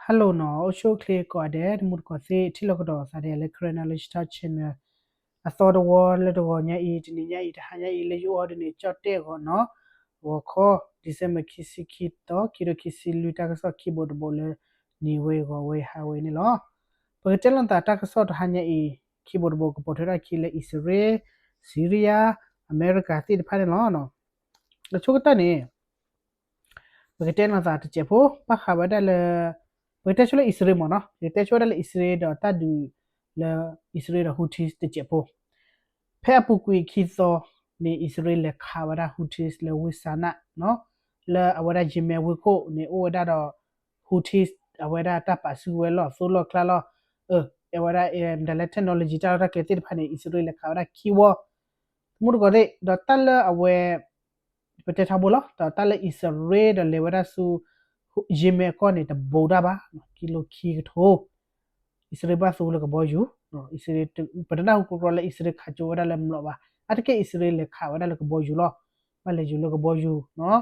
Hello နီၤ, အိၣ်ဆူၣ်အိၣ်ချ့ကိးဂၤဒဲး တံၤသကိးသ့ၣ် ထံၣ်လိာ်ကဒီးသးဒီးလၢ Karen Knowledge Talk Channel အသီတဝီလၢတဂီၤညါအံၤ တနံၤညါအံၤ တဟါညါအံၤ လၢယအိၣ်ဒီးန့ၣ် ကၠီၣ်တဲၣ်ဂီၤနီၤ, ဂီၤခီ December ခံဆံခံသီ ခံကထိခံဆံလွံၢ် တၢ်ကစီၣ်ခံဘိတဘိလၢ နံၤဝဲဂီၤဝဲဟါဝဲန့ၣ်လီၤ. ပကတဲလိာ်သးတၢ်ကစီၣ်တဟါညါအံၤ ခံဘိတဘိကပိာ်ထွဲထီၣ်ခံလၢအံၣ်စရ့လး, စံရံယါ, အမဲရကၤသ့ၣ်တဖၣ်န့ၣ်လီၤ. အဆိကတၢၢ်န့ၣ် ပကတဲလိာ်သးတစဲးဖိ ဘၣ်ဃးဝဲဒၣ်လၢ ပကတဲဆိလၢအံၣ်စရ့လးမ့ၢ်နီၤ, ပကတဲဆိဝဲဒၣ်လၢအံၣ်စရ့လးဒီးတၢ်ဒုးလၢ အံၣ်စရ့လးဒီး Houthis တစဲးဖိ, ဖဲအပူၤကွံာ်ခံသီန့ၣ် အံၣ်စရ့လးလဲၤခးဝဲဒၣ် Houthis လၢဝ့ၢ်စနၣ်, လၢအဝဲဒၣ် Yemen ဝ့ၢ်ခိၣ်န့ၣ် အိၣ်ဝဲဒၣ်ဒီး Houthis အဝဲဒၣ်တၢ်ပာ်စုကဝဲၤလီၢ်သိၣ်လီၢ်ကျါလီၤ, အဝဲဒၣ် မတၤလဲၣ် technology တၢ်လီၢ်တၢ်ကျဲသ့ၣ်တဖၣ်န့ၣ် အံၣ်စရ့လးလဲၤခးဝဲဒၣ်ခံဝီ တမူတကိးသ့ၣ် ဒီးတၢ်လၢအဝဲ ပတဲထီဘိလီၤ, ဒီးတၢ်လၢအံၣ်စရ့လးဒီးလဲၤဝဲဒၣ်ဆူ Yemen ကီၢ်န့ၣ် တဘူးတၢ်ဘၣ်, ကံလိခံကထိ အံၣ်စရ့လးဘၣ်သူလၢကဘီယူၤ, ပတနၢ်ဟူကီကီလၢအံၣ်စရ့လးခးကၠိဝဲဒၣ်လၢမျိာ်ဘၣ်, အါတက့ၢ်အံၣ်စရ့လးလဲၤခးဝဲဒၣ်လၢကဘီယူၤလီၤ, ဘၣ်လဲၤယူၤလၢကဘီယူၤ,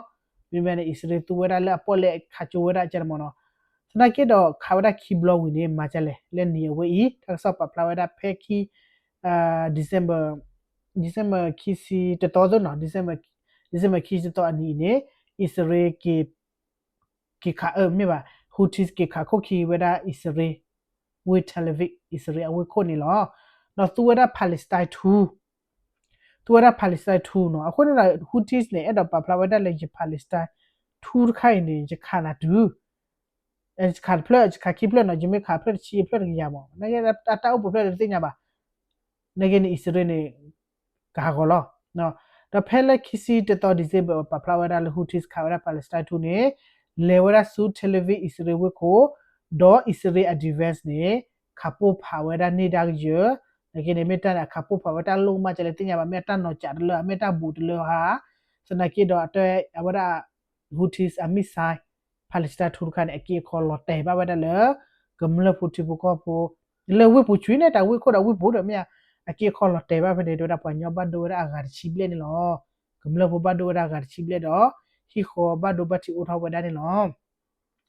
မ့မ့ၢ်န့ၣ် အံၣ်စရ့လးသူဝဲဒၣ်လၢအပီၣ်လဲၣ်ခးကၠိဝဲဒၣ်ကဲတမ့ၢ်နီၤ, သနာ်က့ဒီးခးဝဲဒၣ်ခံဘျီဝံၤန့ၣ် မၤဒ်လဲၣ်, လၢနံၤအဝဲအံၤ တၢ်ကစီၣ်ပာ်ဖျါဝဲဒၣ်ဖဲခံ December, December ခံဆံတသီသ့ၣ်နီၤ, December, December ခံဆံတသီအနံၤအံၤန့ၣ် အံၣ်စရ့လး က့ၤခး မ့ၢ်ဘၣ် Houthis က့ၤခးခိၣ်ခံဝဲဒၣ်အံၣ်စရ့လး ဝ့ၢ် Tel Aviv အံၣ်စရ့လးအဝ့ၢ်ခိၣ်န့ၣ်လီၤ. ဒီးသူဝဲဒၣ် Palestine ထူ, သူဝဲဒၣ် Palestine ထူနီၤ, အဃိန့ၣ်ဒီး Houthis န့ၣ် အဲၣ်ဒိးပာ်ဖျါဝဲဒၣ်လၢယ Palestine ထူတခါအံၤန့ၣ် ယခးနၤတုၤ ယခးတဖျၢၣ် ယခးခံဖျၢၣ်နီၤ, ယမ့ၢ်ခးဖျၢၣ်တဆံဖျၢၣ်တကယၤမး, နကဲအတၢ်အိၣ်ပူၤဖျၢၣ်ဒီးတသ့ၣ်ညါဘၣ်, နကဲန့ၣ် အံၣ်စရ့လးန့ၣ် ကဟးဂီၤလီၤ. ဒီးဖဲလၢခံဆံတသီ December ပာ်ဖျါဝဲဒၣ်လၢ Houthis ခးဝဲဒၣ် Palestine ထူန့ၣ် လဲၤဝဲဒၣ်ဆူ Tel Aviv အံၣ်စရ့လးဝ့ၢ်ခိၣ်, ဒီးအံၣ်စရ့လးအ defense န့ၣ် ခးပိၢ်ဖးဝဲဒၣ်န့ၢ်ဒၣ်ကယၢၢ်, နကဲန့ၣ် မ့ၢ်တၢ်န့ၣ် အခးပိၢ်ဖးဝဲတၢ်လိၣ်ကမၣ်ကလဲၣ်တသ့ၣ်ညါဘၣ်, မ့ၢ်အတၢ်နီၤစးတလၢ မ့ၢ်အတၢ်ဘူးတလၢဧါ, သနာ်က့ဒီးအတဲအဝဲဒၣ် Houthis အ missile Palestine ထူတခါန့ၣ် အက့အခီလီၤတဲာ်ဘၣ်ဝဲဒၣ်လၢ ကမျၢၢ်ဖိထံဖိကီၢ်ဖိ လၢဝ့ၢ်ပူၤကွံာ်န့ၣ် တၢ်ဝ့ၢ်ခိၣ်ဒီးဝ့ၢ်ပူၤဒီးမ့ၢ် အက့အခီလီၤတဲာ်ဘၣ်ဖဲန့ၣ် တဲဝဲဒၣ်ပှၤကညီဘၣ်ဒိဝဲဒၣ်အဂၤတဆံဘျဲၣ်န့ၣ်လီၤ. ကမျၢၢ်ဖိဘၣ်ဒိဝဲဒၣ်အဂၤတဆံဘျဲၣ်ဒီး ဟံၣ်ဃီဘၣ်ဒိဘၣ်ထံးအိၣ်ထီၣ်ဝဲဒၣ်န့ၣ်လီၤ.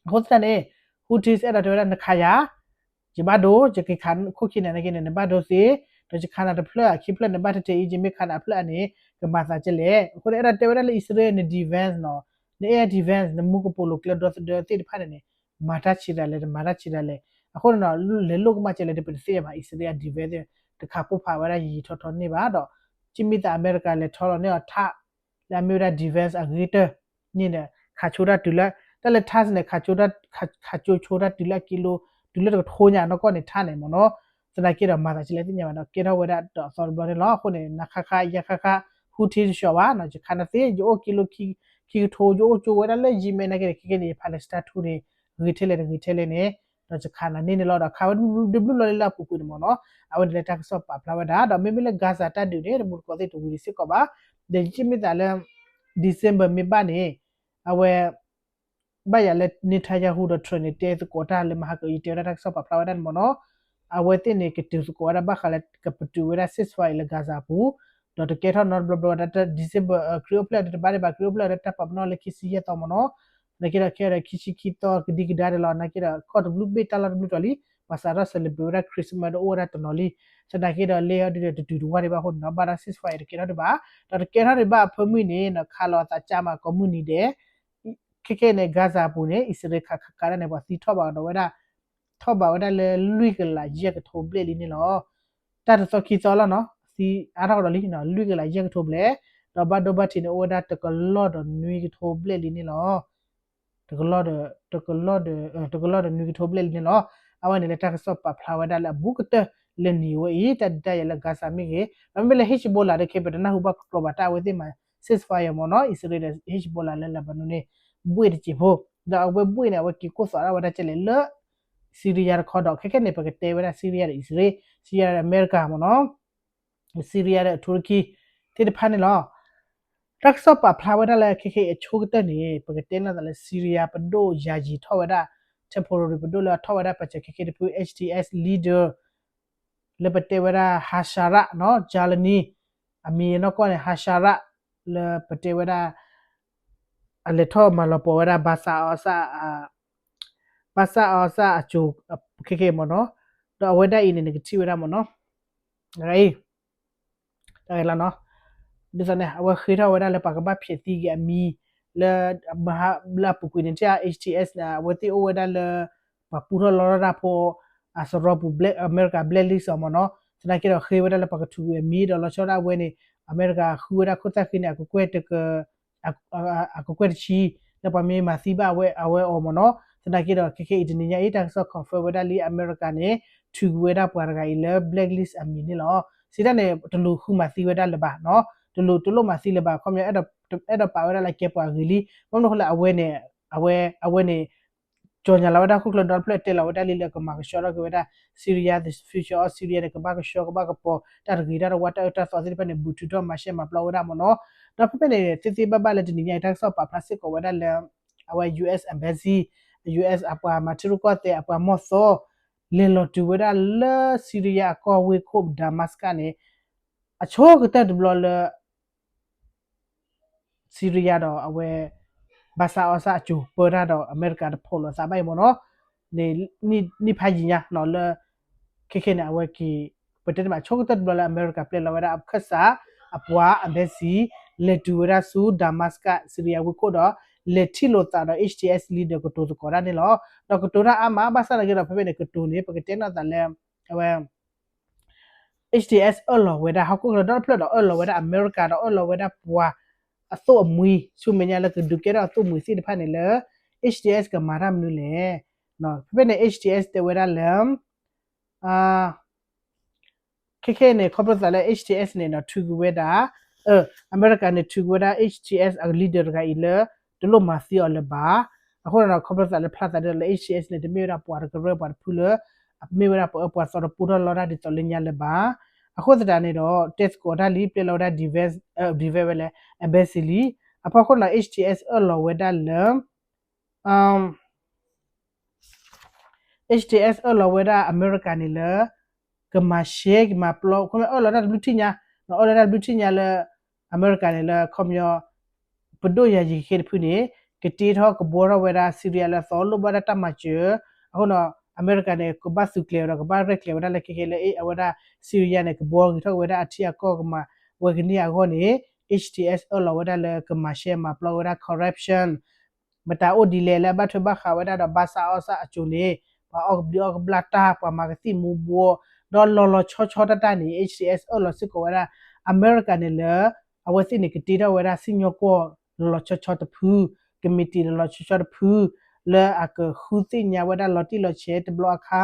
အဃိသတးန့ၣ် Houthis အဲၣ်ဒိးတဲဝဲဒၣ် နခးယၤ ယဘၣ်ဒိ ယက့ၤခးခိၣ်ခံန့ၣ် နကဲန့ၣ် နဘၣ်ဒိသ့, ဒီးယခးနၤတဖျၢၣ်ခံဖျၢၣ်န့ၣ် ဘၣ်တတဲအံၤ ယမ့ၢ်ခးနၤအဖျၢၣ်အန့ၣ် ကမၤသးကလဲၣ်. အဃိန့ၣ် အဲၣ်ဒိးတဲဝဲဒၣ်လၢအံၣ်စရ့လးန့ၣ် defense နီၤ, န air defense နမူကပိာ်လိၤကျဲဒီသဒၢသ့ၣ်တဖၣ်န့ၣ်န့ၣ် မၤတၢ်ဆံးဒၣ်လဲာ် တမၤတၢ်ဆံးဒၣ်လဲာ်. အဃိန့ၣ်နီၤ လဲၤလိၣ်ကမၣ်ကလဲၣ် တပတသ့ၣ်ညါဘၣ် အံၣ်စရ့လးအ defense တခးပိၢ်ဖးဝဲဒၣ်ယံာ်ယံာ်ထီထီန့ၢ်ဘၣ်ဒီး ကမ့ၢ်သးအမဲရကၤလဲၤထီၣ်လီၤန့ၢ်အီၤ THAAD လၢအမ့ၢ်ဝဲဒၣ် defense အဂ့ၤတၢၢ်န့ၣ်န့ၣ် ခးဆိတၢ်တုၤလၢ တၢ်လၢ THAAD န့ၣ် ခးဆိဆိတၢ်တုၤလၢအကံလိ တုၤလၢတကထိညါနီၢ်ကီၢ်န့ၣ် THAAD န့ၣ်မ့ၢ်နီၤ, သနာ်က့ဒီးမၤသးကလဲၣ်သ့ၣ်ညါဘၣ်ဒီး ကဲထီၣ်ဝဲဒၣ်ဒီးအသီတဘျီန့ၣ်လီၤ. အဃိန့ၣ် နခါခါယါခါခါ Houthi တဆှီဘၣ်နီၤ, ယခးနၤသ့ ယအိၣ်ကံလိခံကထိ ယအိၣ်ကၠိဝဲဒၣ်လၢယံၤမဲာ်နာ်က့န့ၣ် ခဲကဲန့ၣ် Palestine ထူန့ၣ် ဂ့ၤထဲလဲၣ်တဂ့ၤထဲလဲၣ်န့ၣ် ဒီးယခးနၤန့ၢ်န့ၣ်လီၤ. ဒီးခးဝဲဒၣ်တဘျုးဘျီလၢလၢအပူၤကွံာ်န့ၣ်မ့ၢ်နီၤ, အဝဲန့ၣ်လၢတၢ်ကစီၣ်ပာ်ဖျါဝဲဒၣ် ဒီးမ့မ့ၢ်လၢ Gaza တၢ်ဒုးန့ၣ် တမူတကိးသ့ၣ်တဝံၤဒံးစ့ၢ်ကီးဘၣ်, ဒီးယမ့ၢ်သးလၢ December မ့ၢ်ဘၣ်န့ၣ် အဝဲ ဘၣ်ယၤလၢ Netanyahu ဒီး Trump န့ၣ်တဲသကိးတၢ်လၢမဟါကၢၤအံၤ တဲဝဲဒၣ်တၢ်ကစီၣ်ပာ်ဖျါဝဲဒၣ်န့ၣ်မ့ၢ်နီၤ, အဝဲသ့ၣ်န့ၣ် ကတုၤသကိးဝဲဒၣ်ဘၣ်ဃးလၢကပတုာ်ဝဲဒၣ် ceasefire လၢ Gaza အပူၤ, ဒီးတကဲထီၣ်နီတဘျီဘျီဝဲဒၣ် December ခရံာ်အိၣ်ဖျဲၣ်ဒီးတဘၣ်ဒံးဘၣ် ခရံာ်အိၣ်ဖျဲၣ်ဒီးတၢ်ပာ်ပနီၣ်လၢခံဆံယဲၢ်သီမ့ၢ်နီၤ, နာ်က့ဒီးခဲဒီးခံဆံခံသီကဒံကဒါန့ၣ်လီၤ, နာ်က့ဒီးကီၢ်တဘျုးဘ့ၣ်တၢ်လီၢ်တဘျုးတီၤလံ, ဘၣ်ဆၣ်ဒီး celebrate ဝဲဒၣ် Christmas ဒီးအိၣ်ဝဲဒၣ်တနီၤလံ, သနာ်က့ဒီးလၢအီၤဒုဒီးတတုၤတဝၢ်ဒံးဘၣ်အဃိန့ၣ်နီၤ ဘၣ်ဒီး ceasefire တကဲထီၣ်ဒံးဘၣ်, ဒီးတကဲထီၣ်ဒံးဘၣ်အဖၢမုၢ်န့ၣ် ခးလီၤအသးကၢ်မးကိးမုၢ်နံၤဒဲး ခဲကဲန့ၣ် Gaza အပူၤန့ၣ် အံၣ်စရ့လးခးခးခးဒၣ်န့ၣ် ပှၤသံထီၣ်ဘၣ်ဒီးဝဲဒၣ် ထီၣ်ဘၣ်ဝဲဒၣ်လၢလွံၢ်ကလးယဲၢ်ကထိဘျဲၣ်လံန့ၣ်လီၤ. တၢ်တသီခံသီလီၤနီၤ သံအါထီၣ်ကဒီးလံ လွံၢ်ကလးယဲၢ်ကထိဘျဲၣ်, ဒီးဘၣ်ဒိဘၣ်ထံးန့ၣ်အိၣ်ဝဲဒၣ်တကလီၢ်ဒီးနွံကထိဘျဲၣ်လံန့ၣ်လီၤ. တကလီၢ်ဒီး တကလီၢ်ဒီး တကလီၢ်ဒီးနွံကထိဘျဲၣ်လံန့ၣ်လီၤ. အဝဲန့ၣ်လၢတၢ်ကစီၣ်ပာ်ဖျါဝဲဒၣ်လၢအဘူးကတၢၢ်လၢနံၤဝဲအံၤ တၢ်ဒုးတၢ်ယၤလၢ Gaza မ့ၢ်ဂ့ၤ, မ့မ့ၢ်လၢ Hezbollah ဒီးခဲပတနၢ်ဟူဘၣ်ကျိၤကျိၤဘၣ် တၢ်အဝဲသ့ၣ်မၤ ceasefire မ့ၢ်နီၤ, အံၣ်စရ့လးဒီး Hezbollah လၢ Lebanon န့ၣ် ဘှ့ၣ်တစဲးဖိ, ဒီးအဝဲဘှ့ၣ်န့ၣ် အဝဲက့ၤကိၢ်သီၣ်ဒၣ်ဝဲဒၣ်ကဲလဲၣ်လၢ Syria တခီဒီး ခဲကဲန့ၣ် ပကတဲဝဲဒၣ် Syria ဒီးအံၣ်စရ့လး, Syria ဒီးအမဲရကၤမ့ၢ်နီၤ Syria ဒီးအထူရကံ သ့ၣ်တဖၣ်န့ၣ်လီၤ. တၢ်ကစီၣ်ပာ်ဖျါဝဲဒၣ်လၢခဲခဲအံၤအဆိကတၢၢ်န့ၣ် ပကတဲန့ၢ်သးလၢ Syria ပဒိၣ်ယၤယံၤထီၣ်ဝဲဒၣ် temporary ပဒိၣ်လၢအထီၣ်ဝဲဒၣ်ပစၢၤခဲခဲတဖု H T S leader လၢပတဲဝဲဒၣ် Hasharat နီၤ Jalani အမံၤအနီၢ်ကီၢ်န့ၣ် Hasharat လၢပတဲဝဲဒၣ် အလဲၤထီၣ်မၤလီၤပီၤဝဲဒၣ် Bashar al-Assad အ ဘၣ်ဆၣ်အီစၣ်အစိၤ ခဲကဲမ့ၢ်နီၤ, ဒီးအဝဲဒၣ်အံၤန့ၣ် နကထံၣ်ဝဲဒၣ်မ့ၢ်နီၤ, အံၤ တၢ်ဂ့ၢ်လီၤနီၤ, ဒ်သိးန့ၣ် အဝဲဃ့ထီၣ်ဝဲဒၣ်လၢပှၤကဘၣ်ဖျဲးသံက့ၤအမံၤ လၢ လၢအပူၤကွံာ်န့ၣ် တၢ် H T S န့ၣ် အဝဲသ့ၣ်အိၣ်ဝဲဒၣ်လၢ ပှၤပူထီၣ်လီထီၣ်တၢ်ဖိ အစရီပူၤ အမဲရကၤ blacklist အီၤမ့ၢ်နီၤ, သနာ်က့ဒီးဃ့ဝဲဒၣ်လၢပှၤကထုးကွံာ်အမံၤ ဒီးလီၤဆီဒၣ်ဝဲန့ၣ် အမဲရကၤဃုဝဲဒၣ်ခိၣ်သၣ်ဃံန့ၣ် အကကွဲၢ်တက အကကွဲၢ်တဆံ လၢပှၤမ့ၢ်မၤသံဘၣ်အဝဲအီၤမ့ၢ်နီၤ, သနာ်က့ဒီး ခဲခဲအံၤတနံၤညါအံၤ တၢ်ကစီၣ် confirm ဝဲဒၣ်လံ အမဲရကၤန့ၣ် ထုးကွံာ်ဝဲဒၣ်ပှၤတဂၤအံၤလၢ blacklist အမံၤန့ၣ်လီၤ. စံးတၢ်န့ၣ် တလိၣ်ဃုမၤသံဝဲဒၣ်လၢၤဘၣ်နီၤ, တလိၣ်တလိၣ်မၤသံလၢၤဘၣ် ခီပညီ အဲၣ်ဒိးပာ်ဝဲဒၣ်လၢကဲပှၤဂ့ၤလံ, ဘၣ်မနုၤအဃိလဲၣ် အဝဲန့ၣ် အဝဲ အဝဲန့ၣ် ကၠီညါလီၤဝဲဒၣ်ဟီၣ်ခိၣ်ချၢဒီတဖျၢၣ် တဲလီၤဝဲဒၣ်လံလၢကမၤကဆှီထီၣ်က့ၤဝဲဒၣ် Syria, the future of Syria န့ၣ် ကဘၣ်ကဆှီကဘၣ်ကပီၤ တၢ်တဂ့ၤတၢ်တဝါတၢ်အၢတၢ်သီသ့ၣ်တဖၣ်န့ၣ် ဘူးထုးထီၣ်မၤရှဲမၤပျီဝဲဒၣ်မ့ၢ်နီၤ, ဒီးဖဲဖဲန့ၣ် သ့သ့ဘၣ်ဘၣ်လၢတနံၤညါအံၤ တၢ်ကစီၣ်ပာ်ဖျါစ့ၢ်ကီးဝဲဒၣ်လၢ အဝဲ U S embassy, U S အပှၤမၤထံရူၢ်ကီၢ်သဲး အပှၤမီၢ်သီ လဲၤလီၤတုၤဝဲဒၣ်လၢ Syria အကီၢ်ဝ့ၢ်ခိၣ် Damascus န့ၣ် အဆိကတၢၢ်တဘျီလၢ Syria ဒီးအဝဲ ဘၣ်ဆၣ်အီစၣ်အစိၤပၢတၢ်ဒီး အမဲရကၤတဖိးလိာ်သးဘၣ်အံၤမ့ၢ်နီၤ, န့ၣ် နံၣ်ဖးယံာ်ညါနီၤလၢ ခဲခဲန့ၣ် အဝဲက့ၤ ပတဲတမး ဆိကတၢၢ်တဘျီလၢအမဲရကၤပျဲလီၤဝဲဒၣ်အခၢၣ်စး အပှၤ embassy လဲၤတုၤဝဲဒၣ်ဆူ Damascus Syria ဝ့ၢ်ခိၣ်ဒီး လဲၤထံၣ်လိာ်သးဒီး H T S leader ကတိၤသကိးတၢ်န့ၣ်လီၤ. ဒီးကတိၤတၢ်အါမး ဘၣ်ဆၣ်သနာ်က့ဒီး ဖဲဖဲန့ၣ် ကတိၤန့ၣ် ပကတဲနီၢ်သးလၢ အဝဲ H T S အၢၣ်လီၤဝဲဒၣ် ဟီၣ်ခိၣ်ချၢဒီတဖျၢၣ်ဒီး အၢၣ်လီၤဝဲဒၣ်အမဲရကၤဒီး အၢၣ်လီၤဝဲဒၣ်ပှၤအသိၣ်အမှံ ဆူမဲာ်ညါလၢကဒုးကဲထီၣ်အသိၣ်မှံသ့ၣ်တဖၣ်န့ၣ်လၢ H T S ကမၤတၢ်မနုၤလဲၣ်. ဖဲဖဲန့ၣ် H T S တဲဝဲဒၣ်လၢ ခဲခဲန့ၣ် ခီဖျိသးလၢ H T S န့ၣ်ဒီး ထုးကွံာ်ဝဲဒၣ် အမဲရကၤန့ၣ် ထုးကွံာ်ဝဲဒၣ် H T S အ leader တဂၤအံၤလၢ တလိၣ်မၤသံအီၤလၢၤဘၣ်. အဃိန့ၣ်ဒီး ခီဖျိသးလၢဖျါသးဒီးလၢ H T S န့ၣ် တမ့ၢ်ဝဲဒၣ်ပှၤတကရၢပှၤတဖုလၢ မ့ၢ်ဝဲဒၣ်ပှၤအၢပှၤသီတပူထီၣ်လီတၢ်ဒ်သိးလၢညါလၢၤဘၣ်. အဃိသတးန့ၣ်ဒီး တဲသကိးတၢ်လံ ပျဲလီၤဝဲဒၣ် defense ဝဲလဲၣ် embassy လံ. အဖီခိၣ်န့ၣ် H T S အၢၣ်လီၤဝဲဒၣ်လၢ H T S အၢၣ်လီၤဝဲဒၣ်အမဲရကၤန့ၣ်လၢ ကမၤရှဲကမၤပျီ ခီပညီအၢၣ်လီၤတၢ်တဘျုးထံၣ်ညါ, အၢၣ်လီၤတၢ်တဘျုးထံၣ်ညါလၢ အမဲရကၤန့ၣ်လၢ ခီပညီ ပဒိၣ်ယၤယံၤခဲတဖုန့ၣ် ကတ့ထီၣ်ကဘှီထီၣ်ဝဲဒၣ် Syria လၢအသီ လိၣ်ဘၣ်ဒၣ်တၢ်မၤစၢၤ, အဃိန့ၣ် အမဲရကၤန့ၣ် ကဘၣ်သုးကျဲၤဒီး ကဘၣ်ရဲၣ်ကျဲၤဝဲဒၣ်လၢခဲခဲလၢ အဝဲဒၣ် Syria န့ၣ် ကဘှီဂ့ၤထီၣ်က့ၤဝဲဒၣ်အထံအကီၢ်ကမၤဝဲကန့ၢ်အဂီၢ်န့ၣ် H T S အၢၣ်လီၤဝဲဒၣ်လၢကမၤရှဲမၤပျီဝဲဒၣ် corruption မတၤအိၣ်ဒ်လဲၣ်လၢအဘၣ်ထွဲဘၣ်ဃးဝဲဒၣ်ဒီး ဘၣ်ဆၣ်အီၣ်ဆၣ်အစိၤန့ၣ် ပှၤအီၣ်ကဘျံးအီၣ်ကဘျၣ်တၢ် ပှၤမၤကသံၣ်မူၤဘှီး ဒီးလီၤလီၤဆီဆီတၢ်တၢ်န့ၣ် H T S အၢၣ်လီၤစ့ၢ်ကီးဝဲဒၣ် အမဲရကၤန့ၣ်လၢ အဝဲသ့ၣ်န့ၣ် ကတ့ထီၣ်ဝဲဒၣ်စံၣ်ညီၣ်ကွီၢ်လီၤလီၤဆီဆီတဖု, ကမံးတံာ်လီၤလီၤဆီဆီတဖု လၢအကဃုသ့ၣ်ညါဝဲဒၣ်လီၤတံၢ်လီၤဆဲးတဘျီအခါ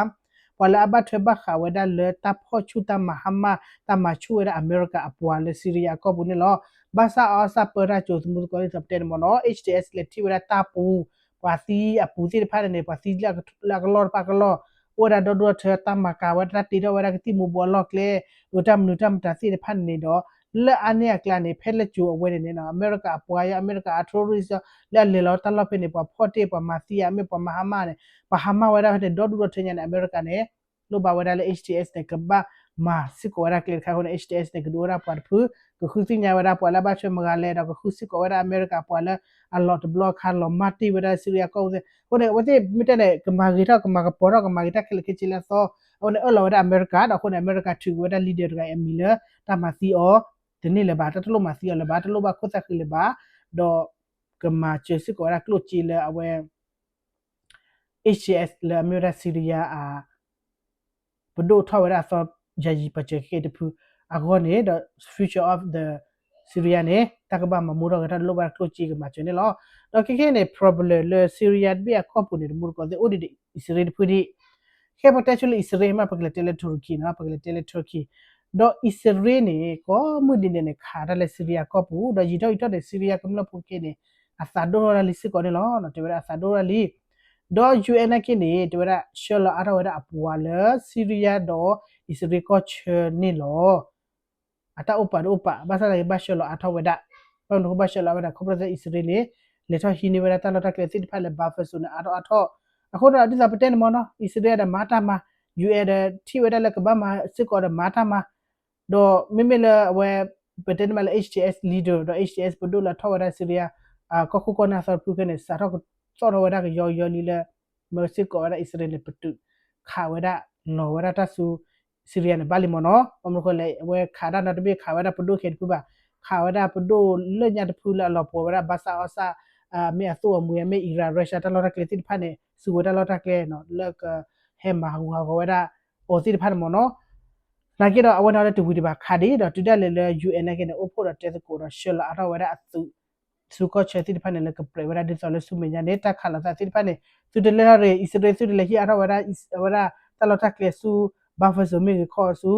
ပှၤလၢအဘၣ်ထွဲဘၣ်ဃးဝဲဒၣ်လၢတၢ်ဖီၣ်ဆူၣ်တၢ်မၤဟါမၢ် တၢ်မၤဆူၣ်ဝဲဒၣ်အမဲရကၤအပှၤလၢ Syria အကီၢ်ပူၤန့ၣ်လီၤ. ဘၣ်ဆၣ်အီၣ်ဆၣ်ပၢတၢ်ကၠိၤသမူသကိးဒ်သိးပတဲန့ၣ်မ့ၢ်နီၤ H T S လဲၤထံၣ်ဝဲဒၣ်တၢ်ပူၤ ပှၤသံအပူၤသ့ၣ်တဖၣ်န့ၣ် ပှၤသံလၢအကလီၢ်တဖၣ်ကလီၢ် အိၣ်ဝဲဒၣ်ဒီဒူၣ်ဒီထၢ တၢ်မၤကၤဝဲဒၣ် တၢ်တ့ထီၣ်ဝဲဒၣ်ကသံၣ်မူၤဘှီးအလီၢ်ကျဲ အတၢ်မနုၤတၢ်မတၤသ့ၣ်တဖၣ်န့ၣ်ဒီး လၢအါန့ၢ်အကျါန့ၣ် ဖဲလၢကၠိၤအဝဲန့ၣ်န့ၣ် အမဲရကၤအပှၤယါ အမဲရကၤအ terrorist လၢအလဲၤလီၤတၢ်လီၢ်ဖဲန့ၣ် ပှၤဖီၣ်တ့ၢ် ပှၤမၤသံယါ မ့ၢ်ပှၤမၤဟါမၢ်န့ၣ် ပှၤဟါမၢ်ဝဲဒၣ်ဖဲန့ၣ် ဒီဒူၣ်ဒီထၢညါန့ၣ် အမဲရကၤန့ၣ် လိၣ်ဘၣ်ဝဲဒၣ်လၢ H T S န့ၣ် ကဘၣ်မၤစ့ၢ်ကီးဝဲဒၣ်ကျဲတခါအဃိန့ၣ် H T S န့ၣ် ကဒုးအိၣ်ဒၣ်ပှၤတဖု ကဃုသ့ၣ်ညါဝဲဒၣ်ပှၤလၢအဘၣ်ထွဲမတၤဂၤလဲၣ်ဒီး ကဃုစ့ၢ်ကီးဝဲဒၣ်အမဲရကၤပှၤလၢအလီၤတဘျီအခါ လီၤမၢ်တ့ၢ်ဝဲဒၣ် Syria ကီၢ်ပူၤသ့ၣ် အဃိန့ၣ် အဝဲသ့ၣ်မ့ၢ်တဲန့ၣ် ကမၤဂ့ၤထီၣ် ကမၤကပီၤထီၣ် ကမၤဂ့ၤတၢ်ခဲလၢာ်ခဲဆ့လၢအသီ အဃိန့ၣ် အၢၣ်လီၤဝဲဒၣ်အမဲရကၤဒီး အဃိန့ၣ် အမဲရကၤထုးကွံာ်ဝဲဒၣ် leader တဂၤအံၤအမံၤလၢ တၢ်မၤသံအီၤ တန့ၢ်လၢၤဘၣ် တၢ်တလိၣ်မၤသံအီၤလၢၤဘၣ် တလိၣ်ဘၣ်ခိၣ်သၣ်ဃံလၢၤဘၣ် ဒီး ကမၤစၢၤစ့ၢ်ကီးဝဲဒၣ်ကျိၣ်စ့လၢအဝဲ H T S လၢအမ့ၢ်ဝဲဒၣ် Syria အ ပဒိၣ်ထီၣ်ဝဲဒၣ်အသီ ယၤယံၤပာ်စၢၤခဲကဲတဖုအဂီၢ်န့ၣ်ဒီး future of the Syria န့ၣ် တၢ်ကဘၣ်မၤမူထီၣ်ဂဲၤထီၣ်လိၣ်ဘၣ်ကျိၣ်စ့ကမၤစၢၤန့ၣ်လီၤ. ဒီးခဲခဲန့ၣ် problem လၢ Syria တဘ့ၣ်အကီၢ်ပူၤန့ၣ် တမူတကိးသ့ၣ်အိၣ်ဒံးဒီး အံၣ်စရ့လးတဖုဒံး ခဲပတဲဆူလၢအံၣ်စရ့လးမး ပကလဲၤတဲလၢ Turkey နီၤ ပကလဲၤတဲလၢ Turkey ဒီးအံၣ်စရ့လးန့ၣ် ကိးမုၢ်နံၤဒဲးန့ၣ် ခးတၢ်လၢ Syria ကီၢ်ပူၤ ဒီးယံာ်ထီၣ်ယံာ်ထီၣ်န့ၣ် Syria ကမျၢၢ်ဖိခဲန့ၣ် အသးဒိၣ်ထီၣ်ဝဲဒၣ်လံစ့ၢ်ကီးန့ၣ်လီၤ. တဲဝဲဒၣ်အသးဒိၣ်ထီၣ်လံ ဒီး U N နာ်က့န့ၣ် တဲဝဲဒၣ် ဆှၢလီၤအါထီၣ်ဝဲဒၣ်အပှၤလၢ Syria ဒီးအံၣ်စရ့လးကီၢ်ဆၢန့ၣ်လီၤ. အတၢ်အိၣ်ပာ်တအိၣ်ပာ် ဘၣ်ဆၣ်သနာ်က့ဘၣ်ဆှၢလီၤအါထီၣ်ဝဲဒၣ် ဘၣ်မနုၤဃိဘၣ်ဆှၢလီၤဝဲဒၣ် ခီဖျိလၢအံၣ်စရ့လးန့ၣ် လဲၤထီၣ်ဟံးန့ၢ်ဝဲဒၣ်တၢ်လီၢ်တၢ်ကျဲသ့ၣ်တဖၣ်လၢ buffer zone န့ၣ် အါထီၣ်အါထီၣ် အဃိဒီးဒ်သိးပတဲန့ၣ်မ့ၢ်နီၤ အံၣ်စရ့လးဒီးမၤတၢ်မၤ U N ဒီးထံၣ်ဝဲဒၣ်လၢကဘၣ်မၤစ့ၢ်ကီးဒီးမၤတၢ်မၤ ဒီးမ့မ့ၢ်လၢအဝဲ ပတဲန့ၣ်မးလၢ H T S leader ဒီး H T S ပဒိၣ်လၢအထီၣ်ဝဲဒၣ် Syria ကီၢ်ခိၣ်ကီၢ်နၢ်အသီတဖုခဲန့ၣ် စးထီၣ်ကသီၣ်ထီၣ်ဝဲဒၣ်ကယီကယီလံလၢ မ့ၢ်စ့ၢ်ကီးဝဲဒၣ်အံၣ်စရ့လးန့ၣ် ပတုာ်ခးဝဲဒၣ် လီၤဝဲဒၣ်တၢ်ဆူ Syria န့ၣ် ဘၣ်လံမ့ၢ်နီၤ. ဘၣ်မနုၤဃိလဲၣ် အဝဲခးတၢ်နီတဘ့ၣ် ခးဝဲဒၣ်ပဒိၣ်ခဲတဖုဘၣ်, ခးဝဲဒၣ်ပဒိၣ်လၢညါတဖုလၢအလီၤပှီၤဝဲဒၣ် ဘၣ်ဆၣ်အီၣ်ဆၣ် မ့ၢ်အသိၣ်အမှံၤ မ့ၢ် Iran Russia တၢ်လီၢ်တၢ်ကျဲသ့ၣ်တဖၣ်န့ၣ် စူးဝဲတၢ်လီၢ်တၢ်ကျဲနီၤ လၢကဟဲမၤဟးဂူာ်ဟးဂီၤဝဲဒၣ်အီၤသ့ၣ်တဖၣ်န့ၣ်မ့ၢ်နီၤ. သနာ်က့ဒီး အဝဲန့ၣ်လၢတဝံၤဒံးဘၣ် ခးဒံးဒီးတုၤဒၣ်လဲာ်လၢ ယူၣ်အ့ၣ် နာ်က့န့ၣ် အိၣ်ဖှိၣ်ဒီးတဲသကိးဒီး ဆှၢလီၤအါထီၣ်ဝဲဒၣ်အသုး ဆူကီၢ်ဆၢသ့ၣ်တဖၣ်န့ၣ် လၢကပြဲးဝဲဒၣ်ဒ်သိးလၢဆူမဲာ်ညါန့ၣ် တၢ်ခးလိာ်သးသ့ၣ်တဖၣ်န့ၣ် သုတလဲၤထီၣ်ရ့ၣ် အံၣ်စရ့လး သုတလဲၤဟံးအါထီၣ်ဝဲဒၣ် အဝဲဒၣ်တၢ်လီၢ်တၢ်ကျဲဆူ buffer zone မ့ၢ်ဂ့ၤ ခီဆူ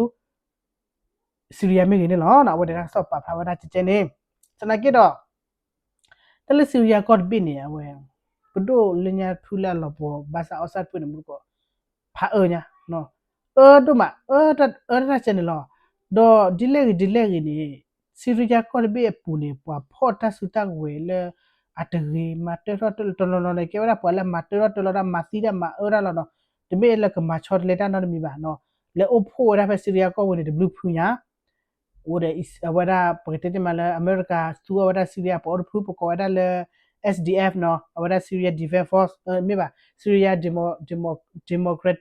Syria မ့ၢ်ဂ့ၤန့ၣ်လီၤ. အဝဲန့ၣ်တၢ်ကစီၣ်ပာ်ဖျါဝဲဒၣ်ကဲကဲန့ၣ် သနာ်က့ဒီး တၢ်လၢ Syria ကီၢ်တဘ့ၣ်န့ၣ် အဝဲ ပဒိၣ်လၢညါတဖုလၢအလီၤပှီၤ ဘၣ်ဆၣ်အီၣ်ဆၣ်တဖုန့ၣ် မူတကိး ဖးအၢညါ အၢဒိၣ်မး အၢတၢ်စဲန့ၣ်လီၤ. ဒီးဒ်လဲၣ်ဂ့ၤဒ်လဲၣ်ဂ့ၤန့ၣ် Syria ကီၢ်တဘ့ၣ်အပူၤန့ၣ် ပှၤဖီၣ်တၢ်စုတၢ်ကဝဲၤလၢ အတဂ့ၤ မၤတၢထီၣ်တၢလီၤ တနီၤနီၤန့ၣ် ကဲဝဲဒၣ်ပှၤလၢမၤတၢထီၣ်တၢလီၤဒၣ် မၤသံဒၣ်မၤအၢဒၣ်လီၤနီၤ. တမ့ၢ်လၢကမၤဆီတလဲတၢ်နီတမံၤဘၣ်နီၤ. လဲၤအိၣ်ဖှိၣ်ဝဲဒၣ်ဖဲ Syria ကီၢ်ပူၤန့ၣ် တဘျုးဖုညါ အိၣ်ဒီး အဝဲဒၣ် ပကတဲတ့ၢ်မးလၢ အမဲရကၤသူအီၤဝဲဒၣ် Syria ပှၤအိၣ်တဖု ပကိးဝဲဒၣ်လၢ S D F နီၤ အဝဲဒၣ် Syria Defense Force မ့ၢ်ဘၣ် Syria Demo- Demo- Democrat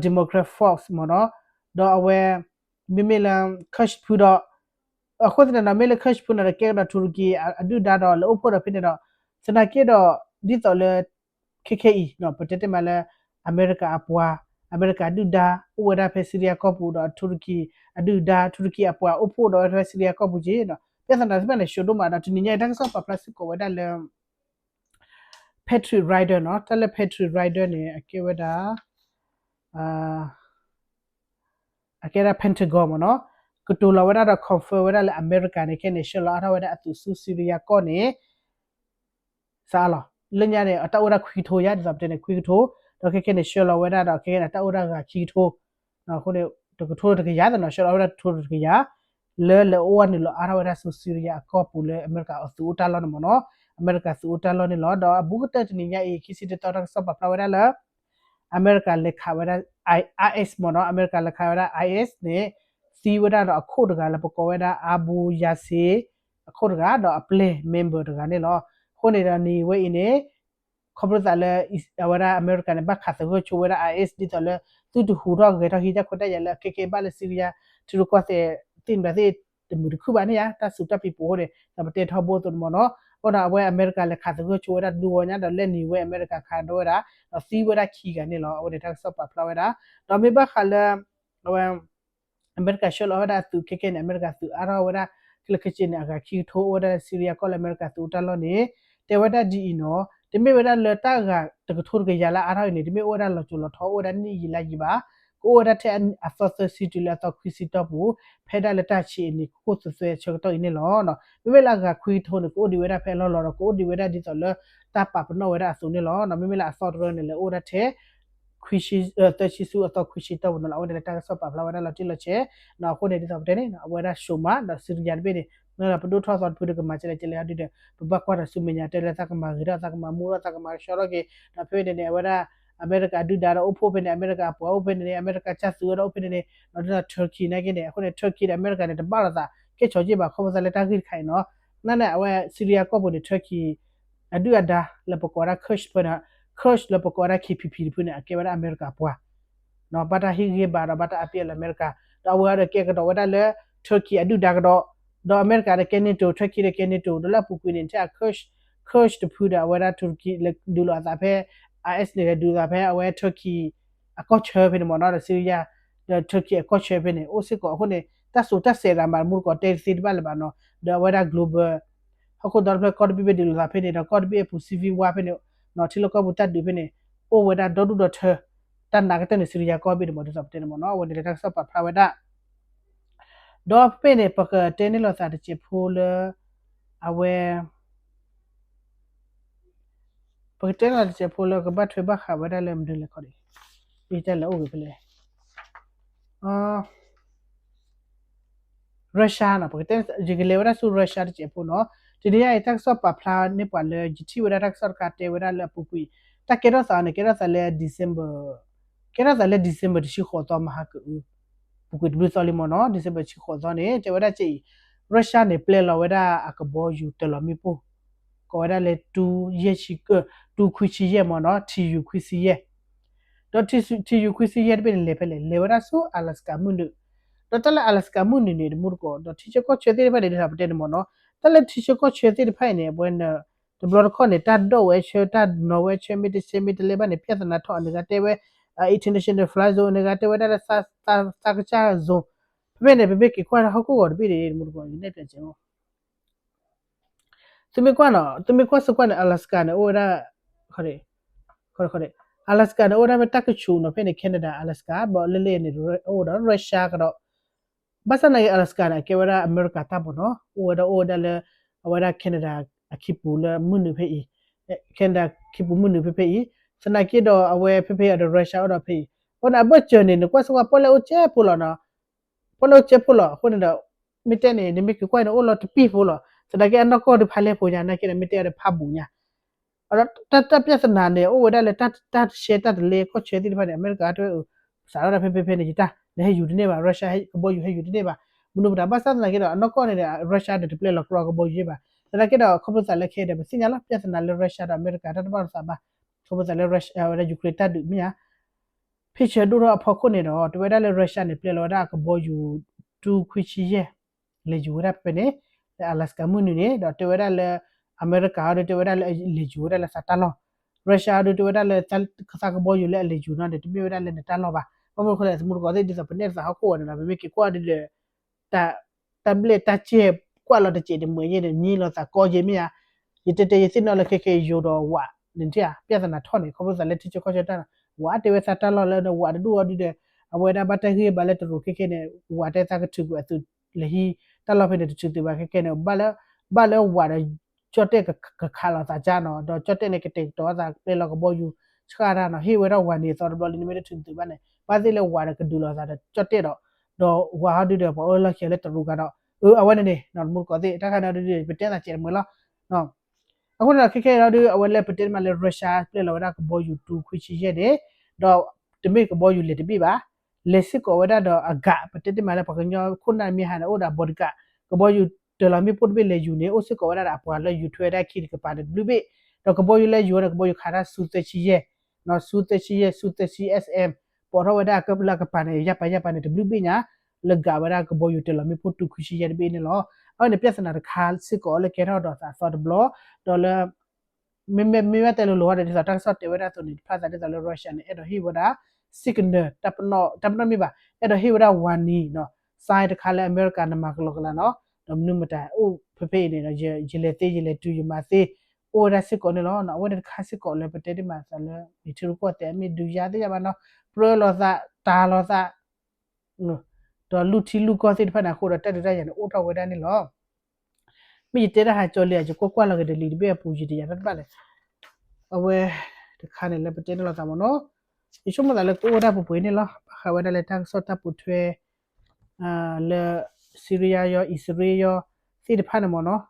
Democrat Force မ့ၢ်နီၤ. ဒီးအဝဲ မ့မ့ၢ်လၢ Kurd ဖုဒီး အဃိသတးဒီး မ့ၢ်လၢ Kurd ဖုန့ၣ်ဒီး ကဲကဒီး Turkey အဒုၣ်ဒါဒီး လဲၤအိၣ်ဖှိၣ်ဒီးဖဲန့ၣ်ဒီး သနာ်က့ဒီး ဒ်သိးလၢ ခဲခဲအံၤ ပတဲတ့ၢ်မးလၢ အမဲရကၤအပှၤ အမဲရကၤဒုၣ်ဒါ အိၣ်ဝဲဒၣ်ဖဲ Syria ကီၢ်ပူၤဒီး Turkey အဒုၣ်ဒါ Turkey အပှၤအိၣ်ဖှိၣ်ဒီးဝဲဖဲ Syria ကီၢ်ပူၤက့ၤနီၤ. ဖဲသနာ်တဖၣ်န့ၣ် ရှုံးဒိၣ်မးဒီး တနံၤညါအံၤ တၢ်ကစီၣ်ပာ်ဖျါစ့ၢ်ကီးဝဲဒၣ်လၢ Patriot Radar နီၤ. တၢ်လၢ Patriot Radar န့ၣ် အကဲဝဲဒၣ် အကဲဒၣ် Pentagon မ့ၢ်နီၤ ကတိၤလီၤဝဲဒၣ်ဒီး confirm ဝဲဒၣ်လၢအမဲရကၤန့ၣ် ခဲန့ၣ် ဆှၢလီၤအါထီၣ်ဝဲဒၣ်အသုးဆူ Syria ကီၢ်န့ၣ် စးအါလီၤ. လၢညါန့ၣ် အတၢ်အိၣ်ဝဲဒၣ်ခွံကထိယါ ဒ်သိးပတဲန့ၣ် ခွံကထိ, ဒီးခဲခဲန့ၣ် ဆှၢလီၤဝဲဒၣ်ဒီး ခဲခဲန့ၣ် အတၢ်အိၣ်ဝဲဒၣ်ဂၤခံကထိ, အဃိန့ၣ် တကထိတကယၤသနီၤ ဆှၢလီၤဝဲဒၣ်တကထိတကယၤ လၢလဲၤအိၣ်ဝဲနုာ်လီၤအါထီၣ်ဝဲဒၣ်ဆူ Syria အကီၢ်ပူၤလၢအမဲရကၤအသုးအိၣ်တၢ်လီၢ်န့ၣ်မ့ၢ်နီၤ, အမဲရကၤသုးအိၣ်တၢ်လီၢ်န့ၣ်လီၤ. ဒီးအဘူးကတၢၢ်တနံၤညါအံၤ ခံဆံတသီတၢ်ကစီၣ်ပာ်ဖျါဝဲဒၣ်လၢ အမဲရကၤလဲၤခးဝဲဒၣ် IS မ့ၢ်နီၤ, အမဲရကၤလဲၤခးဝဲဒၣ် IS န့ၣ် သံဝဲဒၣ်ဒီးအခိၣ်တဂၤလၢပကိးဝဲဒၣ် Abu Yasir အခိၣ်တဂၤ ဒီးအပျဲၢ် member တဂၤန့ၣ်လီၤ. အဃိန့ၣ်ဒီးနံၤဝဲအံၤန့ၣ် ခီဖျိသးလၢ အဝဲဒၣ်အမဲရကၤန့ၣ် ဘၣ်ခးသဂၢၢ်ဆိဝဲဒၣ် IS ဒ်သိးလၢ သုတဟူးထီၣ်ဂဲၤထီၣ်ဟံးတၢ်ခွဲးတၢ်ယာ်လၢအခဲကဲဘၣ်လၢ Syria ထံရူၢ်ကီၢ်သဲးသ့ၣ်မတၤသ့ၣ် တမုာ်တခုဘၣ်န့ၣ်ဧါ, တၢ်စူၤတၢ်ပံးပိာ်အဃိန့ၣ် ဒီးပတဲထီဘိအသိးန့ၣ်မ့ၢ်နီၤ. အဃိဒီးအဝဲအမဲရကၤလဲၤခးသဂၢၢ်ဆိဝဲဒၣ်တဒူဝီညါ ဒီးလဲၤနံၤဝဲအမဲရကၤခးဒီးဝဲဒၣ် ဒီးသံဝဲဒၣ်ခံဂၤန့ၣ်လီၤ. အဝဲန့ၣ်တၢ်ကစီၣ်ပာ်ဖျါဝဲဒၣ် ဒီးမ့ၢ်ဘၣ်ဃးလၢ အဝဲ အမဲရကၤဆှၢလီၤဝဲဒၣ်အသုးခဲကဲန့ၣ် အမဲရကၤသုးအါထီၣ်ဝဲဒၣ် ခဲလၢာ်ခဲဆ့န့ၣ် အဂၤခံကထိအိၣ်ဝဲဒၣ်လၢ Syria ကီၢ်လၢအမဲရကၤသုးအိၣ်တၢ်လီၢ်န့ၣ် တဲဝဲဒၣ်ဒ်အံၤနီၤ, တမ့ၢ်ဝဲဒၣ်လၢတၢ်ဂၤတကထိတကယၤလၢအါထီၣ်အံၤန့ၣ် တမ့ၢ်အိၣ်ဝဲဒၣ်လီၤစိၤလီၤထီအိၣ်ဝဲဒၣ်နံၣ်ယံာ်လါယံာ်ဘၣ်, ကအိၣ်ဝဲဒၣ်ထဲအသီသၢဆံတုၤလၢအသီခွံဆံတီၢ်ပူၤ, ဖဲဒၣ်လၢတၢ်ဆံးအနံၤ ခိၣ်ခိၣ်သွဲသွဲဆၢကတီၢ်အံၤန့ၣ်လီၤ. မ့မ့ၢ်လၢအဂၤခွံကထိန့ၣ် ကအိၣ်ဒံးဝဲဒၣ်ဖဲအလီၢ်လီၤဒီး ကအိၣ်ဒံးဝဲဒၣ်ဒ်သိးလၢ တၢ်ပာ်ပနီၣ်ဝဲဒၣ်အသိးန့ၣ်လီၤ. မ့မ့ၢ်လၢအသီတရၢန့ၣ် လဲၤအိၣ်ဝဲဒၣ်ထဲ သၢဆံဆူအသီခွံဆံတီၢ်ပူၤန့ၣ်လီၤ. အဝဲန့ၣ်လၢတၢ်ကစီၣ်ပာ်ဖျါဝဲဒၣ်လီၤတံၢ်လီၤဆဲး, အဃိန့ၣ်ဒ်သိးပတဲန့ၣ် အဝဲဒၣ် Somalia ဒီး Syria တဘ့ၣ်န့ၣ် မ့ၢ်ဒီးပဒိၣ်ထီၣ်သီတဖုဒီးကမၤကလဲၣ်ကလဲၣ်ဒ်ဒီး ပဘၣ်ကွၢ်ဒီးဆူမဲာ်ညါတဲလၢသးကမၤဂ့ၤထီၣ် သးကမၤမူထီၣ် သးကမၤကဆှီထီၣ်က့ၤ ဒီးဖဲန့ၣ်န့ၣ် အဝဲဒၣ် အမဲရကၤဒုၣ်ဒါဒီးအိၣ်ဖှိၣ်ဖဲန့ၣ် အမဲရကၤအပှၤအိၣ်ဖဲန့ၣ်န့ၣ် အမဲရကၤကၢ်သူးဝဲဒၣ်အိၣ်ဖဲန့ၣ်န့ၣ် ဒီးဒ်သိး Turkey နာ်က့န့ၣ် အဃိန့ၣ် Turkey ဒီးအမဲရကၤန့ၣ် တဘၣ်လိာ်သး ကဲၣ်ဆိးက့ၣ်ဘၣ် ခီဖျိသးလၢတၢ်ဂ့ၢ်တခါအံၤနီၤ, နာ်န့ၣ် အဝဲ Syria ကီၢ်ပူၤန့ၣ် Turkey အဒုၣ်အဒါလၢပကိးဝဲဒၣ် Kurd ဖဲန့ၣ် Kurd လၢပကိးဝဲဒၣ် K P P တဖုန့ၣ် အကဲဝဲဒၣ်အမဲရကၤပှၤ ဘၣ်တၢ်ဟ့ၣ်ဂံၢ်ဟ့ၣ်ဘါဒီးဘၣ်တၢ်အပျဲၢ်လၢအမဲရကၤ, ဒီးအဝဲဒီးကဲကဒီးဝဲဒၣ်လၢ Turkey အဒုၣ်ဒါကဒီး, ဒီးအမဲရကၤဒီးကဲ NATO, Turkey ဒီးကဲ NATO, ဒီးလၢအပူၤကွံာ်န့ၣ် ထဲအ Kurd, Kurd တဖုဒီးအဝဲဒၣ် Turkey လဲၤဒုးလိာ်အသးဖဲ IS န့ၣ် လဲၤဒုးလိာ်သးဖဲအဝဲ Turkey အကီၢ်ဆၢဖဲန့ၣ်မ့ၢ်နီၤ, ဒီး Syria ဒီး Turkey အကီၢ်ဆၢဖဲန့ၣ် အိၣ်စ့ၢ်ကီးအဃိန့ၣ် တၢ်စူၤတၢ်စဲးသးမးတမူတကိးတဲတသ့တဘၣ်လၢၤဘၣ်နီၤ, ဒီးအဝဲဒၣ် global ဟီၣ်ခိၣ်ဒီတဖျၢၣ်ကီၢ်တဘ့ၣ်ဘ့ၣ်ဒုးလိာ်သးဖဲန့ၣ် ဒီးကီၢ်တဘ့ၣ်အပူၤ civil war ဖဲန့ၣ် ထံလီၢ်ကီၢ်ပူၤတၢ်ဒုးဖဲန့ၣ် အိၣ်ဝဲဒၣ်ဒီဒူၣ်ဒီထၢ တၢ်နာ်ကတၢၢ်န့ၣ် Syria ကီၢ်ဘ့ၣ်န့ၣ်မ့ၢ်ဒ်သိးပတဲန့ၣ်မ့ၢ်နီၤ, အဝဲန့ၣ်လၢတၢ်ကစီၣ်ပာ်ဖျါဝဲဒၣ် ဒီးဖဲန့ၣ် ပကတဲန့ၢ်လိာ်သးတစဲးဖိလၢ အဝဲ ပကတဲန့ၢ်လိာ်သးတစဲးဖိလၢကဘၣ်ထွဲဘၣ်ဃးဝဲဒၣ်လၢမနုၤလဲၣ်ခီဒံး, ယတၢ်လဲၤအိၣ်ဂ့ၤဖဲလဲၣ် Russia နီၤ, ပကတဲ ယကလဲၤဝဲဒၣ်ဆူ Russia တစဲးဖိနီၤ, တနံၤညါအံၤ တၢ်ကစီၣ်ပာ်ဖျါန့ၢ်ပှၤလၢ ယထံၣ်ဝဲဒၣ်တၢ်ကစီၣ်တခါတဲဝဲဒၣ်လၢအပူၤကွံာ် တၢ်ကဲထီၣ်သးန့ၣ် ကဲထီၣ်သးလၢ December ကဲထီၣ်သးလၢ December တဆံဃိးသီမဟါကအု ပူၤကွံာ်တဘျုးသီလံမ့ၢ်နီၤ, December တဆံဃိးသီန့ၣ် တဲဝဲဒၣ်ကဲအံၤ Russia န့ၣ် ပျဲလီၤဝဲဒၣ်အကဘီယူၤတၢ်လီၤမံပူၤ ကိးဝဲဒၣ်လၢ တူ ယဲၢ်ဆံ တူၢ်ခွံဆံယဲၢ်မ့ၢ်နီၤ ထံယူၤခွံဆံယဲၢ် ဒီးထံယူၤခွံဆံယဲၢ်တဘ့ၣ်န့ၣ် လဲၤဖဲလဲၣ် လဲၤဝဲဒၣ်ဆူ Alaska မုၢ်နုာ်, ဒီးတၢ်လၢ Alaska မုၢ်နုာ်န့ၣ် တမူတကိး ဒီးထံဆၢကီၢ်ဆၢသ့ၣ်တဖၣ်န့ၣ် ဒ်သိးပတဲန့ၣ်မ့ၢ်နီၤ, တၢ်လၢထံဆၢကီၢ်ဆၢသ့ၣ်တဖၣ်အံၤန့ၣ် အဝဲ တဘျီတခီၣ်န့ၣ် တၢ်ဒိၣ်ဝဲဆၢ တၢ်နီၤဝဲဆၢ မ့ၢ်တဆၢမ့ၢ်တလဲဘၣ်န့ၣ် ပြဿနာထီၣ် အန့ၣ်ဂၤတဲဝဲ international fly zone အန့ၣ်ဂၤတဲဝဲဒၣ်လၢ သးကစၢ် zone, ဖဲဖဲန့ၣ် ပမ့ၢ်က့ၤကွၢ်လၢဟီၣ်ခိၣ်ဂီၤတဘ့ၣ်န့ၣ် တမူတကိး ယနဲၣ်ပၠးစဲး သုမ့ၢ်ကွၢ်နီၤ သုမ့ၢ်ကွၢ်စ့ၢ်ကီးန့ၣ် Alaska န့ၣ် အိၣ်ဝဲဒၣ် Alaska န့ၣ် အိၣ်ဝဲဒၣ်ဖဲတၢ်ကဆူးနီၤ ဖဲန့ၣ် Canada Alaska ဘျီလၢလၢန့ၣ် အိၣ်ဒီး Russia ကဒီး ဘၣ်ဆၣ်သနာ်က့ Alaska န့ၣ် အကဲဝဲဒၣ်အမဲရကၤတၢ်မ့ၢ်နီၤ အိၣ်ဝဲဒၣ် အိၣ်ဝဲဒၣ်လၢ အဝဲဒၣ် Canada အခံပူၤလၢမုၢ်နုာ်ဖဲအံၤ Canada ခံပူၤမုၢ်နုာ်ဖဲဖဲအံၤ သနာ်က့ဒီးအဝဲဖဲဖဲအံၤဒီး Russia အိၣ်ဒီးဖဲအံၤ အဃိန့ၣ် အဘၢၣ်စၢၤန့ၣ် နကွၢ်စ့ၢ်ကီး ပီၣ်လဲၣ်အိၣ်ကဲဖိလီၤနီၤ ပီၣ်လဲၣ်အိၣ်ကဲဖိလီၤ အဃိန့ၣ်ဒီး မ့ၢ်တဲန့ၣ် နမ့ၢ်က့ၤကွၢ်န့ၣ် အိၣ်လီၤတပံၢ်ဖိလီၤ သနာ်က့အနီၢ်ကီၢ်ဒုးဖးလဲၢ်ဖိညါ နာ်က့ဒီး မ့ၢ်တဲအီၤဒီးဖးဘူးညါ ဒီးတၢ်ပြဿနာန့ၣ် အိၣ်ဝဲဒၣ်လၢတၢ်တရှဲတၢ်တလဲကီၢ်ဆၢသ့ၣ်တဖၣ်န့ၣ် အမဲရကၤတဲဝဲ စးထီၣ်ဒၣ်ဖဲဖဲဖဲန့ၣ် ယတၢ် နဟဲယူၤတန့ၢ်ဘၣ် Russia ကဘီယူၤဟဲယူၤတန့ၢ်ဘၣ် မနုၤပတၢ် ဘၣ်ဆၣ်သနာ်က့ဒီး အနီၢ်ကီၢ်န့ၣ်ဒီး Russia ဒီးတပျဲလီၤကြီကဘီယူၤဘၣ် သနာ်က့ဒီး ခီဖျိသးလၢခဲအံၤဒီး ပသ့ၣ်ညါလီၤ ပြဿနာလၢ Russia ဒီးအမဲရကၤတၢ်တဘၣ်လိာ်သးဘၣ် ခီဖျိသးလၢ Russia ဝဲဒၣ် Ukraine တၢ်ဒုးမ့ၢ်ဧါ ဖ့ၣ်ဆၢဒိၣ်ထီၣ်အဖီခိၣ်န့ၣ်ဒီး တဲဝဲဒၣ်လၢ Russia န့ၣ် ပျဲလီၤဝဲဒၣ်ကဘီယူၤ တူၢ်ခွံဆံယဲၢ် လဲၤယူၤဝဲဒၣ်ဖဲဖဲန့ၣ် လၢ Alaska မုၢ်နုာ်န့ၣ် ဒီးတဲဝဲဒၣ်လၢ အမဲရကၤဒီး တဲဝဲဒၣ်လၢအလဲၤယူၤဝဲဒၣ်လၢသးတၢ်လီၢ် Russia ဒီး တဲဝဲဒၣ်လၢ သးကဘီယူၤလၢအလဲၤယူၤနီၤန့ၣ် တမ့ၢ်ဝဲဒၣ်လၢနတၢ်လီၢ်ဘၣ် ဘၣ်မနုၤအဃိလဲၣ် သမူတကိးသ့ၣ် ဒ်သိးပနဲၣ်သးဟီၣ်ခိၣ်ဝဲန့ၣ်ဒီး ပမ့ၢ်က့ၤကွၢ်ဒ်ဒီး တၢ်ဘျဲၣ်တၢ်စဲၢ်ကွၢ်လီၤတစဲးတမှဲၤယဲၢ်န့ၣ် မံလီၤသးကီယဲၢ်မ့ၢ်ဧါ ယတဲတဲယသ့ၣ်နီၣ်လၢခဲကဲယိၤဒီးဝးန့ၣ်ထံၣ်ဧါ ပြဿနာထီၣ်န့ၣ် ခီဖျိသးလၢထံဆၢကီၢ်ဆၢတၢ် ဝးတဲဝဲသးတၢ်လီၢ်လၢဝးတဒူၣ်အီၤဒုဒီး အဝဲဒၣ်ဘၣ်တၢ်ဂ့ၢ်ဘၣ်လၢတရူးခဲကဲန့ၣ် ဝးတဲသးကထုးကွံာ်အသုးလၢဟံၣ် တၢ်လီၢ်ဖဲန့ၣ်တထုးသုးဘၣ်ခဲကဲန့ၣ် ဘၣ်လၢ ဘၣ်လၢဝးဒီး ကၠီၣ်တဲၣ်ကခးလီၤသးကါနီၤ ဒီးကၠီၣ်တဲၣ်န့ၣ် ကတဲာ်ကတီၤသးပျဲလီၤကဘီယူၤ ဆှၣ်တၢ်နီၤ ဟ့ၣ်ဝဲဒၣ်ဝးန့ၣ်အသီတဘျီလံ နမ့ၢ်တထုးသုးဘၣ်န့ၣ် ဘၣ်သ့ၣ်လၢဝးဒီးကဒုးလီၤသးဒီးကၠီၣ်တဲၣ်ဒီး ဒီးဝးဟီဒုဒီး ပှၤအိၣ်လၢလီၢ်ခံလၢတရူးကါဒီး အၢ အဝဲန့ၣ်န့ၣ် တမူတကိးသ့ၣ် တၢ်ခါန့ၣ်ဒုဒီး ပတဲသးစဲးတမှဲၤလီၤ အဃိန့ၣ်ဒီး ခဲကဲဒီး အဝဲလၢပတဲမးလၢ Russia ပျဲလီၤဝဲဒၣ်ကဘီယူၤတူၢ်ခွံဆံယဲၢ်န့ၣ် ဒီးတမ့ၢ်ကဘီယူၤလဲၤတဘ့ၣ်ဘၣ် လဲၤစ့ၢ်ကီးဝဲဒၣ်ဒီးအဂး ပတဲတ့ၢ်မးလၢပှၤကညီခိၣ်နၢ်မ့ၢ်ဟးန့ၣ် အိၣ်ဒီးအ bodyguard ကဘီယူၤတၢၤလီၤမ့ၣ်ပိၢ်တဘ့ၣ်လဲၤယူၤန့ၣ် အိၣ်စ့ၢ်ကီးဝဲဒၣ်ဒီးအပှၤလၢယူၤထွဲဝဲဒၣ်ခံတကပၤန့ၣ်တဘျုးဘ့ၣ် ဒီးကဘီယူၤလၢယူၤန့ၣ် ကဘီယူၤခးတၢ် Su သၢဆံယဲၢ် Su သၢဆံ S M ပိာ်ထီၣ်ဝဲဒၣ်လၢအကပၤန့ၣ် ယၢ်ပၤယၢ်ပၤန့ၣ် တဘျုးဘ့ၣ်ညါ လၢဂးဝဲဒၣ်ကဘီယူၤတၢၤလီၤမ့ၣ်ပိၢ်တူၢ်ခွံဆံယဲၢ်တဘ့ၣ်န့ၣ်လီၤ. အဝဲန့ၣ် ပြဿနာတခါစ့ၢ်ကီးလၢကဲထီၣ်ဒီးသးအသီတဘျီ ဒီးလၢ မ့မ့ၢ်မ့ၢ်ဘၣ်တဲလိၤလိၤဒီး ဒ်သိးတၢ်ကစီၣ်တဲဝဲဒၣ်အသိးန့ၣ် တဖျါသးဒ်သိးလၢ Russia န့ၣ် အဲၣ်ဒိးဟ့ၣ်ဝဲဒၣ် signal တၢ်ပနီၣ်မ့ၢ်ဘၣ် အဲၣ်ဒိးဟ့ၣ်ဝဲဒၣ် warning နီၤ sign တခါလၢအမဲရကၤနမၤကလီကလီနီၤ ဒီးမနုၤမတၤအိၣ်ဖဲဖဲအံၤန့ၣ်ဒီး ယလဲၤသ့ယလဲၤတုၤယမၤသ့ အိၣ်ဝဲဒၣ်စ့ၢ်ကီးန့ၣ်လီၤ. အဝဲန့ၣ်တခါစ့ၢ်ကီးလၢပတဲဒ်မးသးလၢ မ့ၢ်ထံရူၢ်ကီၢ်သဲးအမ့ၢ်ဒုးယၤသ့ၣ်ညါဘၣ်နီၤ ပြၢလိာ်သး တၢ်လိာ်သး ဒီးလူၢ်ထံလူၢ်ကီၢ်သ့ၣ်တဖၣ်န့ၣ်အဃိဒီး တၢ်ဒုးတၢ်ယၤန့ၣ် အိၣ်ထီၣ်ဝဲဒၣ်န့ၣ်လီၤ. မ့ၢ်ယတဲတၢ်ဟးကၠီလံ ယကွၢ်ကွၢ်လီၤက့ၤဒီးလံာ်တဘ့ၣ်အပူၤယံာ်တယၤတၢ်တဘၣ်လဲၣ်. အဝဲတခါန့ၣ်လၢပတဲန့ၣ်လိာ်သးမ့ၢ်နီၤ ယဆိကမိၣ်သးလၢကအိၣ်ဝဲဒၣ်ပှဲၤပှဲၤန့ၣ်လီၤ. ဘၣ်ဃးဝဲဒၣ်လၢတၢ်ကစီၣ်တၢ်ပိာ်ထွဲ လၢ Syria ယီၤ အံၣ်စရ့လးယီၤ သ့ၣ်တဖၣ်န့ၣ်မ့ၢ်နီၤ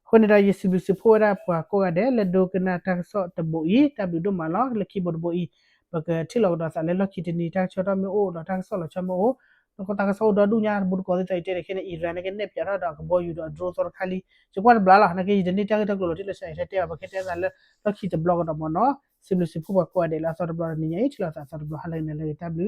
အဃိန့ၣ်ဒီး ယစံးဘျုးစံးဖှိၣ်ဝဲဒၣ်ပှၤကိးဂၤဒဲး လၢဒိကနၣ်တၢ်ကစီၣ်တဘိအံၤ တၢ်ဘျုးဒိၣ်မးလီၤ. လၢခံဘိတဘိအံၤ ပကထံၣ်လိာ်ကဒီးသးလၢလီၢ်ခံတနံၤ တၢ်ကစီၣ်ထီၣ်မ့ၢ်အိၣ်ဒီးတၢ်ကစီၣ်လီၤဆီမ့ၢ်အိၣ် တၢ်ကစီၣ်အိၣ်ဒီဒူၣ်ညါ တဘိတကိးသ့ၣ်သီအံၤတဲန့ၣ်ခဲန့ၣ် Iran န့ၣ် ကနဲၣ်ပၠးထီၣ်ဒီးကဘီယူၤဒီး drone သီတခါလံ ယကွၢ်တဘျီလီၤ နာ်က့ ယတန့ၢ်တၢ်ဂ့ၢ်တၢ်ကျိၤလီၤတံၢ်လီၤဆဲး ယတဲတဲဘၣ် ပကတဲသးလၢလီၢ်ခံတဘျီကဒီးမ့ၢ်နီၤ စံးဘျုးစံးဖှိၣ်ပှၤကိးဂၤဒဲးလၢအသီတဘျီဒီးနံၤညါအံၤ ထံၣ်လိာ်သးအသီတဘျီ ဟါလၢအဂ့ၤ တၢ်ဘျုး